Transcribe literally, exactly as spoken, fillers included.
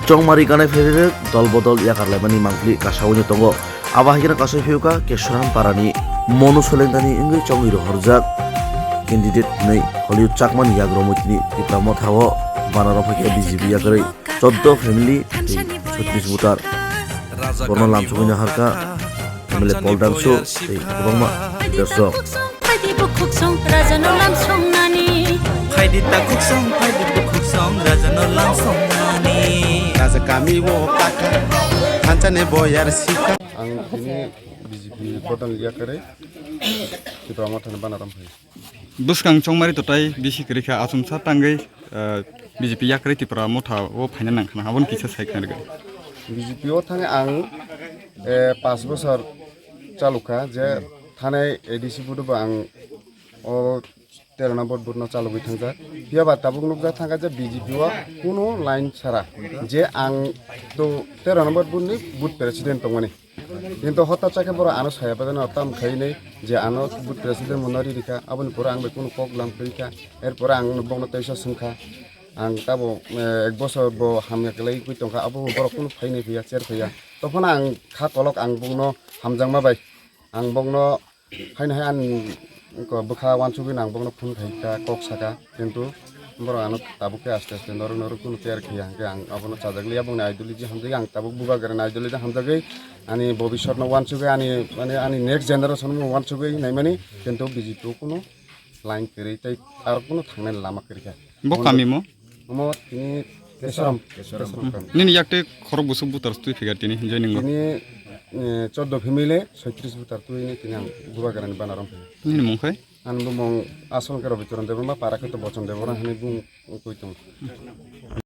Chongmari ganai phairwi dol bodol yakar laimani mangpili kasawi no tongo. Abo hai kheno kasui phiyokha Kesoram parani Monu Solengdani wngwi chongwi rohorjak candidate hinwi Hollywood Chakmani yagromwi tini Tipra Motha o bana rok phaikha B J P yakarwi choddo family tei chotris voter. Borno lamsogwi naharkha. M L A Paul Dangsu tei kwbangma leaders rok. Phaidi bukhuk song, raja no lam songnani. Phaidi takhuk song, phaidi bukhuk song, raja no lam songnani. Raja kami o kaka, thansa ni boyar sika. Ang tini B J P bodol yakarwi Tipra Mothani bana rok phai. Bwskang chongmari totai bisi kwrwi kha, achomsa tangwi, eh, B J P yakarwi Tipra Motha o phaina nang khna, aboni kisa sai khna rwgwi. B J P o thangwi ang, eh, pash bosor chalukha, je thanai A D C vote bo ang o tero number vote no chalogwi thangjak. Phiya ba tabuk nukjak thangkha je B J P o kunu line sara je ang to tero number vote ni booth president tongmani. Kintu hotat chakhe borok ano saya bagwi no tam khainai je ano booth president mono ri rikha, aboni pore ang bai kunu kok lam kwrwi kha, er pore ang bokno teisa swngkha, ang tabo, eh, ek bosor bo hamya kwlai tongkha, abo borok kunu phainai phiya, cher phiya, tophano ang kha kolok ang bokno hamjakma bai, ang bokno haino hai ani bwkha uansugwi ang bokno phone khai kha, kok saka. Kintu borok ano tabuk khe aste aste norok norok kunu care khiya hwnkhe ang abono chajak liya, bongni ideology hamjagwi ang tabuk bubagrani ideology hamjagwi ani bobiswtno uansugwi ani, mane, ani next generation no uansugwi naimani, kintu B J P o kunu line kwrwi tei aro kunu thangnani lama kwrwi kha. Bo kami mo? Omo tini Kesoram, Kesoram kami. Nini yak tei khorok bwswk voter twi phikha tini joining o? Tini, eh, choddo family soitris voter twi ni tini ang bubagrani bana rok phai. Nini mung khai? Ani bumung asol khe Robi Toron Debbarma, para khe to Bochon Debbarma hinwi bung twi tongo.